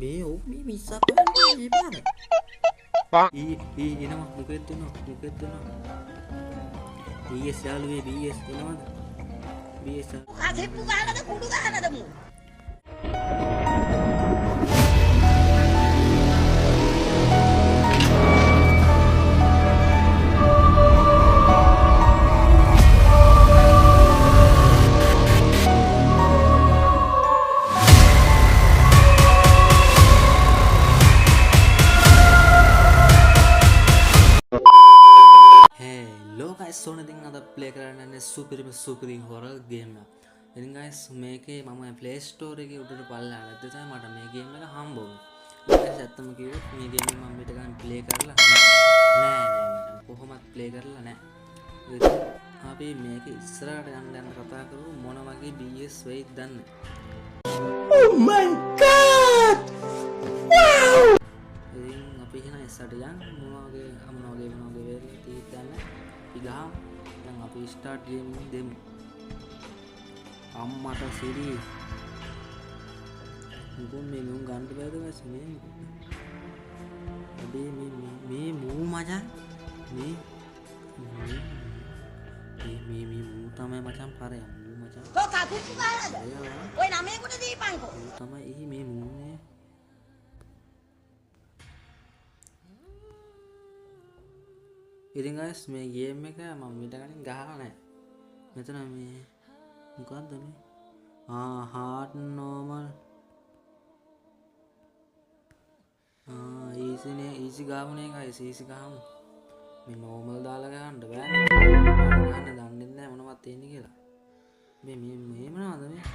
මේ ඔව් මේ 20ක් හොයන්න මේ පාර. ඊ ඊ එනවා මොකෙද්ද එනවා මොකෙද්ද එනවා. BS යාළුවේ BS එනවද? BS කසිප්පු ගහනද කුඩු ගහනද මූ? හෙලෝ ගයිස්, ඔන්න ඉතින් අද ප්ලේ කරන්න යන්නේ සුපිරිම සුපිරි හොරර් ගේම් එක. ඉතින් ගයිස් මේකේ මම Play Store එකේ උඩට පල්ලෙහාට ඇද්ද තමයි මට මේ ගේම් එක හම්බ වුණේ. ගයිස් ඇත්තම කිව්වොත් මේ ගේම් එක මම පිට ගන්න ප්ලේ කරලා නෑ නෑ මචං, කොහොමත් ප්ලේ කරලා නෑ. ඉතින් අපි මේක ඉස්සරහට යන්න යන්න කතා කරමු මොන වගේ BS වෙයිද දන්නේ. Oh my god! Wow! ඉතින් අපි එහෙනම් ඉස්සරහට යන් මොන වගේ මොන වගේ මොන වගේ වෙන්නේ තියෙද්ද දන්නේ. අපි ගහමු. දැන් අපි ස්ටාර්ට් ගේම් එක දෙමු. අම්මට සිරි. මුකුන් මේ මුන් ගන්න බෑද ගයිස් මේ මුකුත්. අඩේ මේ මේ මූ මචං මේ මේ මේ මේ මූ තමයි මචං පරය මූ මචං. තෝ කසිප්පු ගහනද? ඔය නමේකට දීපන්කෝ. මූ තමයි එහි මේ මූන්නේ. ඉතින් ගයිස් මේ ගේම් එක මම මීට කලින් ගහලා නැහැ. මෙතන මේ මොකද්ද මේ? ආ හાર્ඩ් නෝමල්. ආ ඊසි නේ, ඊසි ගහමු නේ ගයිස්, ඊසි ගහමු. මේ නෝමල් දාලා ගහන්න බෑ. ගහන්න දන්නේ නැහැ මොනවද තියෙන්නේ කියලා. මේ මේ මේ මොනවද මේ?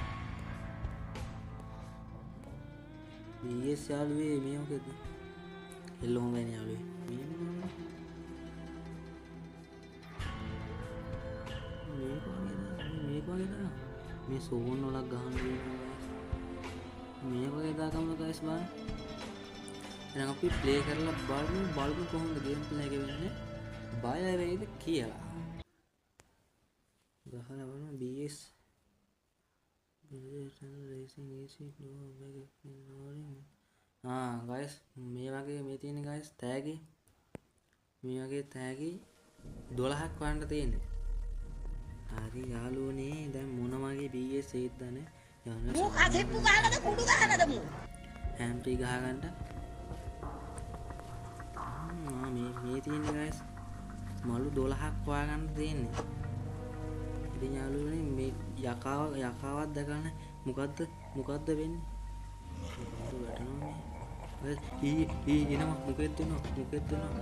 BS යාළුවේ මේ මොකද? එල්ල හොඳයි නේ යාළුවේ. මේ මොනවද? මේක වගේ දාන්න, මේක වගේ දාන්න. මේ සෝන් වලක් ගහන්න තියෙනවා ගයිස්. මේ වගේ දාගමු ගයිස් බලන්න. එහෙනම් අපි ප්ලේ කරලා බලමු බලමු කොහොමද ගේම් ප්ලේ එක වෙන්නේ. බය වෙයිද කියලා. ගහලා බලමු BS racing easy no මේක නෝරින්. ආ ගයිස් මේ වගේ මේ තියෙන ගයිස් තෑගි. මේ වගේ තෑගි 12ක් වන්න තියෙන්නේ. හරි යාළුවනේ දැන් මොන වගේ BS ඒත් දන්නේ යන මූ කසිප්පු ගහනද කුඩු ගහනද මූ? හැම්පි ගහගන්න. ආ මේ මේ තියෙන්නේ ගයිස් මලු 12ක් හොයාගන්න තියෙන්නේ. ඉතින් යාළුවනේ මේ යකාවක් දැකලා මොකද්ද මොකද්ද වෙන්නේ? මොකද්ද වැටෙනවා මේ? ගයිස් ඊ ඊ එනවා මොකෙද්ද එනවා මොකෙද්ද එනවා.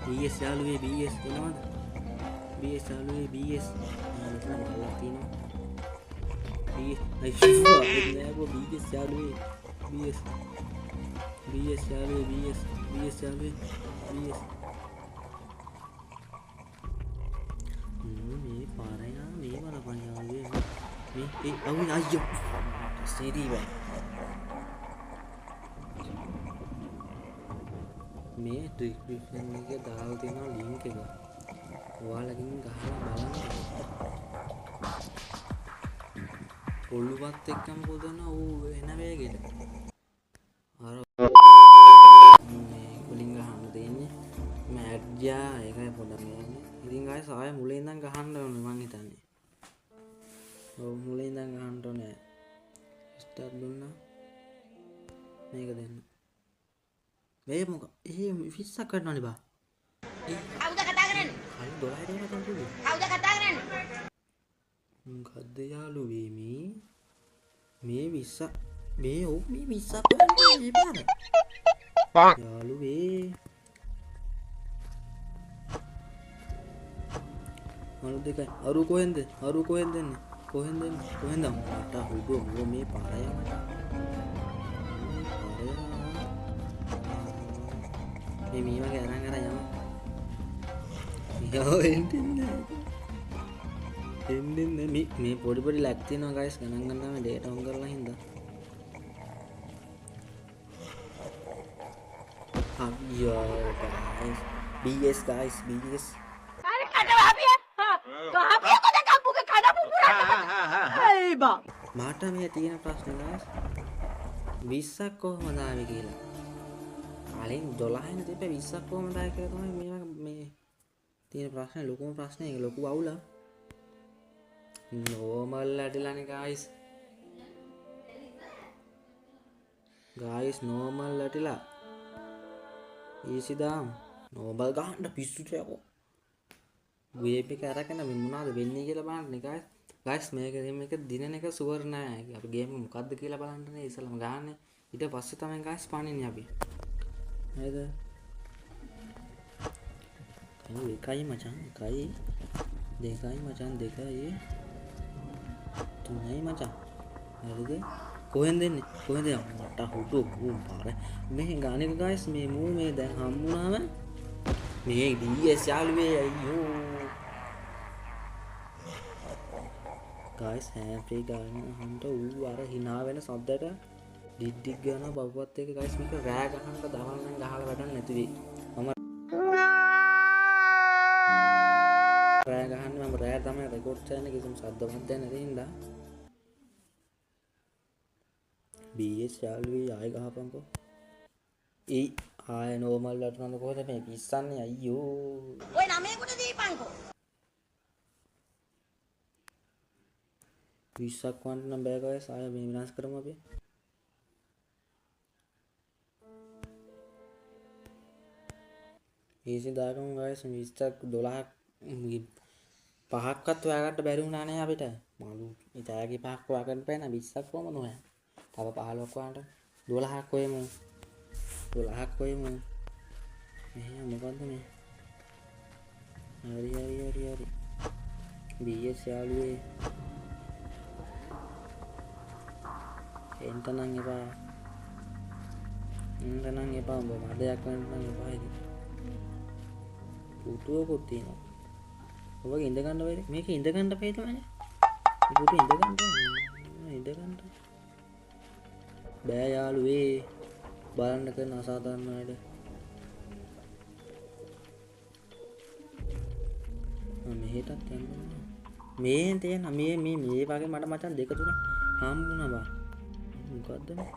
BS යාළුවේ BS එනවද? BS යාළුවේ BS. මෙතන මල්ලක් තියෙනවා. BS අයියෝ නෑ බෝ BS යාළුවේ BS BS යාළුවේ BS BS යාළුවේ BS. මේ පාරයි මේ බලපන් යාළුවේ මේ ඒ අවු අයියෝ සිරි බෑ. මේ ඩිස්ක්‍රිප්ෂන් එකේ දාලා තියෙනවා ලින්ක් එක. ඔයාලකින් ගහලා බලන්න. ඔළුවත් එක්කම පොදන ඌ එන වේගෙට. අර මේ වලින් ගහන්න තියෙන්නේ. මම ඇඩ් ගියා ඒකයි පොඩක් යන්නේ. ඉතින් ගයිස් ආයෙ මුලින් ඉඳන් ගහන්න ඕනේ මං හිතන්නේ. ඔව් මුලින් ඉඳන් ගහන්න ඕනේ. ස්ටාර්ට් දුන්නා. මේක දෙන්න. මේ මොක ඒ 20ක් වටනවනේ බා. කවුද කතා කරන්නේ? කලින් 12 දෙනා මචං කිව්වේ. කවුද කතා කරන්නේ? මොකද්ද යාළුවේ මේ මේ 20 මේ ඔව් මේ 20ක් වටනවනේ මේ පාර. යාළුවේ මලු දෙකයි. අරු කොහෙන්ද? අරු කොහෙන්ද එන්නේ? කොහෙන්ද එන්නේ? කොහෙන්ද? මට හුදු හුදු මේ පාරය මචං. මේ පාරය. මේ මේ වගේ අරන් අරන් යමු. යෝ එන්නේ නෑ. එන්නේ නෑ. මේ මේ පොඩි පොඩි ලැග් තියෙනවා ගයිස්. ගණන් ගන්න තමයි ඩේටා ඔන් කරලා හින්දා. අයියෝ guys. BS guys BS. අර කට වහපිය. කහපිය කොද කප්පුගේ කඩ පුපුරන්න. අයි බා. මට මේ තියෙන ප්‍රශ්නේ ගයිස්. 20ක් කොහොමද ආවේ කියලා. කලින් 12 නේ තිබ්බේ 20ක් කොහොමද ආවේ කියලා තමයි මේ මේ තියෙන ප්‍රශ්නේ, ලොකුම ප්‍රශ්නේ. ඒක ලොකු අවුලක්. නෝමල් ඇටිලානේ ගායිස්. ගායිස් නෝමල් ඇටිලා. ඊසි දාමු. නෝමල් ගහන්න පිස්සුද යකෝ. ගේම් එක අරගෙන මේ මොනවද වෙන්නේ කියලා බලන්න ගායිස්. ගායිස් මේක මේක දිනන එක සුවර් නෑ. අපි ගේම් එක මොකද්ද කියලා බලන්නනේ ඉස්සෙල්ලාම ගහන්නේ. ඊට පස්සේ තමයි ගායිස් පනින්නේ අපි. නේද? එකයි මචං එකයි දෙකයි මචං දෙකයි තුනයි මචං. හරිද? කොහෙන්ද එන්නේ? කොහෙන්ද මට හුටු ඌ පාර මේ ගානික ගායිස් මේ මූ මේ දැන් හම්බුනාම මේ DS යාළුවේ අයියෝ ගායිස් හැපි ගන්න හන්ට ඌ අර hina වෙන සද්දට ඩික් ඩික් ගානවා බබුවත් එක ගායිස්. මේක රෑ ගහන්න දවල් නම් ගහලා වැඩක් නැති වෙයි. මම රෑ ගහන්නේ මම රෑ තමයි රෙකෝඩ් කරන්නේ කිසිම සද්ද මද්දයක් නැති හින්දා. BS යාළුවේ ආයෙ ගහපන්කෝ. ඒ ආයෙ නෝමල් වටනද කොහෙද මේ පිස්සන්නේ අයියෝ. ඔය ළමයෙකුට දීපන්කෝ. 20ක් වන්න නම් බෑ ගායස්. ආයෙ මේ විනාශ කරමු අපි. ඊසි දාගමු ගායස්. 20ක් 12ක් පහක්වත් හොයාගන්න බැරි වුණා නේ අපිට. මලු ඉතාලගේ පහක් හොයාගන්න බෑ නා 20ක් කොහමද හොයන්නේ? තව 15ක් හොයන්න 12ක් හොයමු. 12ක් හොයමු. මෙහෙම මොකද්ද මේ? හරි හරි හරි හරි. BS යාළුවේ එන්ට නම් එපා. එන්ට නම් එපා. උඹ මඩයක් වෙන්න නම් එපා ඉතින්. පුටුවකුත් තියෙනවා. ඔබගේ ඉඳ ගන්න බැරිද? මේක ඉඳ ගන්න බැරිද මචං? මේ පුටු ඉඳ ගන්න ඉඳ ගන්න බෑ යාළුවේ. බලන්න කරන අසාධාරණ වැඩ. මෙහෙටත් යන්න ඕනේ. මේ තියෙන මේ මේ මේ වගේ මට මචං දෙක තුන හම්බුණා බා. මොකද්ද මේ?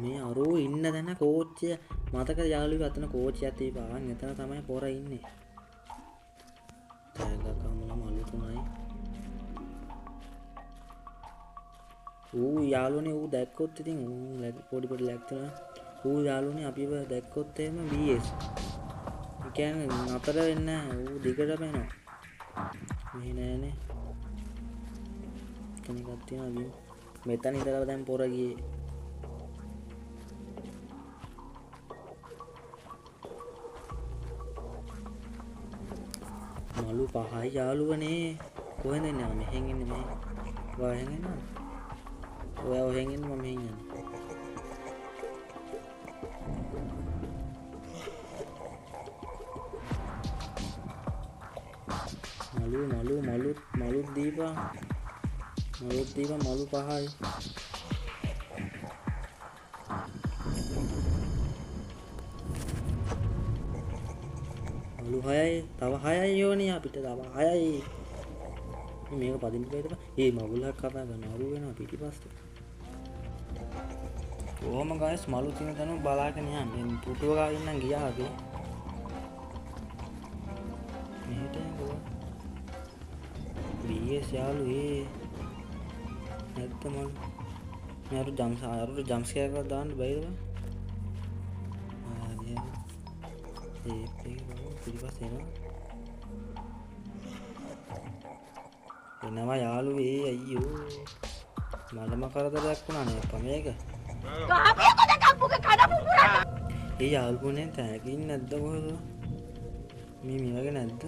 මේ අරෝ ඉන්න තැන කෝච්චිය මතකද යාළුවේ? අතන කෝච්චියක් තිබ්බා. අන් එතන තමයි පොර ඉන්නේ. තෑග්ගක් හම්බුණා මලු තුනයි. ඌ යාළුවනේ ඌ දැක්කොත් ඉතින් ඌ පොඩි පොඩි ලැග් තුන. ඌ යාළුවනේ අපිව දැක්කොත් එහෙම BS. ඒ කියන්නේ නතර වෙන්නේ නැහැ. ඌ දිගටම එනවා. මෙහෙ නෑනේ. එතන එකක් තියෙනවා බිම්. මෙතන ඉඳලා දැන් පොර ගියේ. මලු පහයි යාළුවනේ. කොහෙන්ද එන්නේ? මෙහෙන් එන්නේ මෙහෙන්. ඔයා එහෙන් එනවද? ඔයා ඔහෙන් එන්න මම මෙහෙන් යන්නේ. මලු මලු මලු මලු දීපා. මලු දීපා මලු පහයි. මලු හයයි. තව හයයි ඕනේ අපිට. තව හයයි. මේක පදින්න බැරිද බං? ඒ මගුලක් කතා කරන අරු වෙනවා පිටිපස්සේ. කොහොම ගායිස් මලු තියෙන තැන බලාගෙන යන්න. මේ පුටුව ගාවින් නම් ගියා අපි. මෙහෙට යන්නකෝ. BS යාළුවේ නැද්ද මලු? මේ අර ජම්ස් අර ජම්ස් එකක් දාන්න බැරිද බං? හරි හරි. ඒ එක බලමු පිටිපස්සේ එනවා. එනවා යාළුවේ අයියෝ. මලම කරදරයක් වුණා නේ අප්පා මේක. ගහපියකෝ දැන් කප්පුගේ කඩ පුපුරන්න. ඒ යාළුවනේ තෑගින් නැද්ද කොහෙද? මේ මේ වගේ නැද්ද?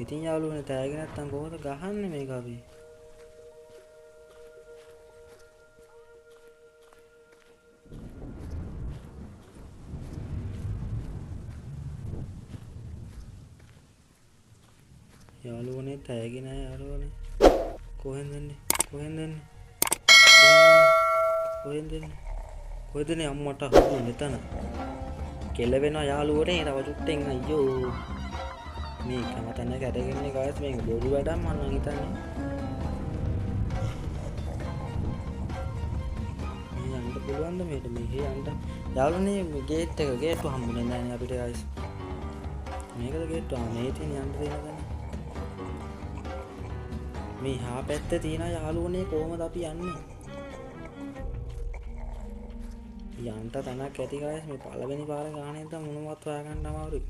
ඉතින් යාළුවනේ තෑගි නැත්තම් කොහොමද ගහන්නේ මේක අපි? යාළුවනේ තෑගි නෑ යාළුවනේ. කොහෙන්ද එන්නේ? කොහෙන්ද එන්නේ? කොහෙන්ද එන්නේ? කොහෙද එන්නේ අම්මට හුදු මෙතන. කෙලවෙනවා යාළුවනේ තව චුට්ටෙන් අයියෝ. මේ එකම තැන කැටගෙන්නේ ගායස් මේක බොරු වැඩක් මං නම් හිතන්නේ. මේ පුළුවන්ද මෙහෙට මෙහෙ යන්න යාළුවනේ මේ ගේට් එක ගේට්ටුව හම්බුනේ නෑනේ අපිට ගයිස් මේකද ගේට්ටුව ආ මේ තියෙන යන්න තියෙන තැන මේ එහා පැත්තේ තියෙන යාළුවනේ කොහොමද අපි යන්නේ යන්න තැනක් ඇති ගයිස් මේ පළවෙනි පාර ගානේ ඉඳන් මොනවත් හොයාගන්න අමාරුයි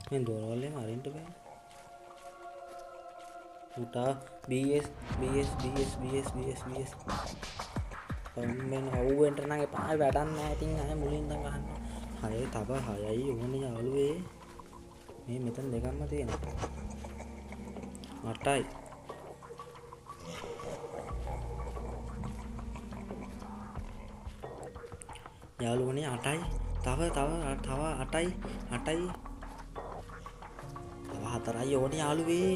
මේ දොරවල් එහෙම අරින්න බෑ උටා BS BS BS BS BS BS මම අවුවෙන්ට නම් එපා වැඩක් නෑ ඉතින් ආයෙ මුලින් ඉඳන් ගහන්න 6 තව 6යි ඕනේ යාළුවේ මේ මෙතන දෙකක්ම තියෙනවා 8යි යාළුවනේ 8යි තව තව තව 8යි 8යි තව 4යි ඕනේ යාළුවේ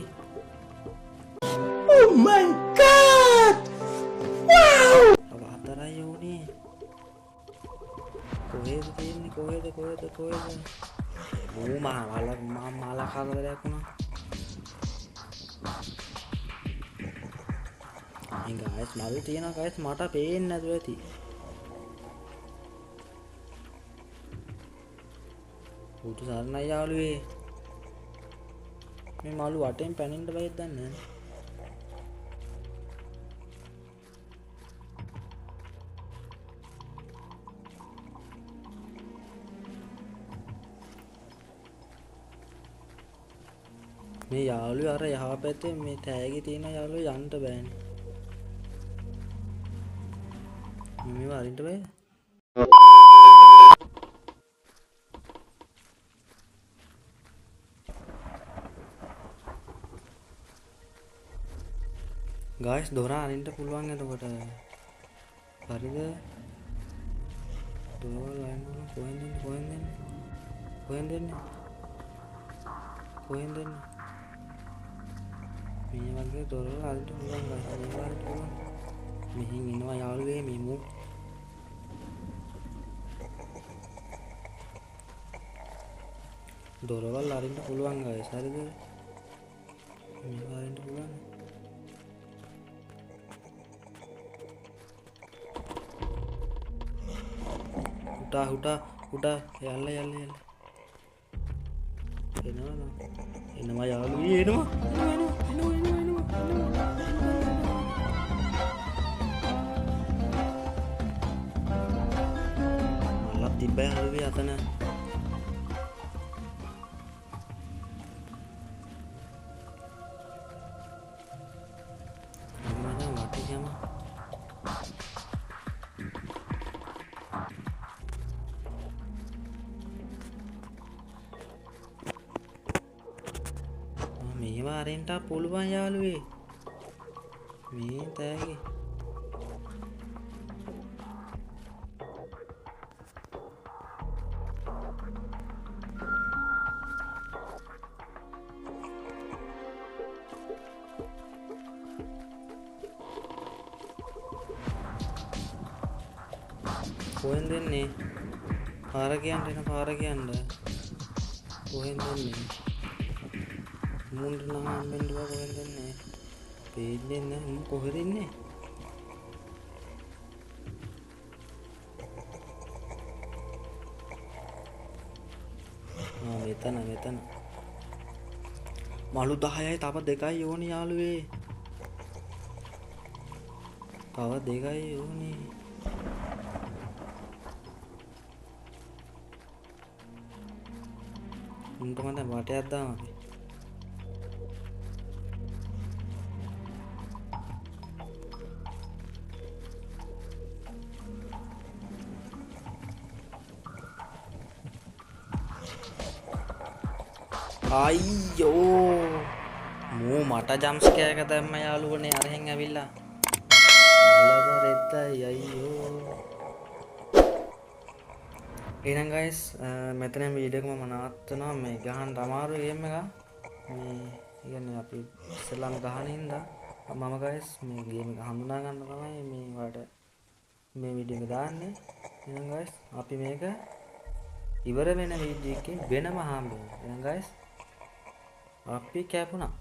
Oh my god! Wow! තව 4යි ඕනේ කොහෙද තියෙන්නේ කොහෙද කොහෙද කොහෙද මූ මහා වල මහා කරදරයක් වුණා මේ ගායිස් මල් තියෙනවා ගායිස් මට පේන්නේ නැතුව ඇති උතු සරණයි යාළුවේ මේ මාළු වටෙන් පැනින්න බැයිද දන්නේ නැහැ මේ යාළුවේ අර යහ පැත්තේ මේ තෑගි තියෙන යාළුවේ යන්න බෑනේ මේවා අරින්න බෑ ගායිස් දොර අරින්න පුළුවන් එතකොට හරිද දොරවල් අරින්න පුළුවන් කොහෙන්ද එන්නේ කොහෙන්ද එන්නේ කොහෙන්ද එන්නේ කොහෙන්ද එන්නේ මේ වගේ දොරවල් අරින්න පුළුවන් ගායිස් මේවා අරින්න පුළුවන් මෙහෙන් එනවා යාළුවේ මේ මූ දොරවල් අරින්න පුළුවන් ගායිස් හරිද මේවා අරින්න පුළුවන් උටා උටා උටා යන්න යන්න යන්න එනවා එනවා යාළුවේ එනවා එනවා එනවා එනවා එනවා මල්ලක් තිබ්බා යාළුවේ අතන මම වටේ යම මේවා අරින්න පුළුවන් යාළුවේ මේ තෑගි කොහෙන්ද එන්නේ පාර කියන්න එන පාර කියන්න කොහෙන්ද එන්නේ මුන්ට නම් හම්බෙන්න බෑ කොහෙන්ද එන්නේ පේන්නේ නැහැ මුන් කොහෙද ඉන්නේ ආ මෙතන මෙතන මලු 10යි තව දෙකයි ඕනි යාළුවේ තව දෙකයි ඕනි උන්ට මම දැන් වටයක් දාමු අපි අයියෝ මූ මට ජම්ප් ස්කෙයාර් එක දැම්ම යාළුවනේ අරහෙන් ඇවිල්ලා බලව රෙද්දයි අයියෝ එහෙනම් ගයිස් මෙතන වීඩියෝ එක මම නවත්තනවා මේ ගහන්න අමාරු ගේම් එක මේ කියන්නේ අපි ඉස්සෙල්ලාම ගහන හින්දා මම ගයිස් මේ ගේම් එක හඳුනා ගන්න තමයි මේ ඔයාලට මේ වීඩියෝ එක දාන්නේ. එහෙනම් ගයිස් අපි මේක ඉවර වෙන වීඩියෝ එකකින් වෙනම හම්බ වෙමු. එහෙනම් ගයිස් අපි කැපුණා.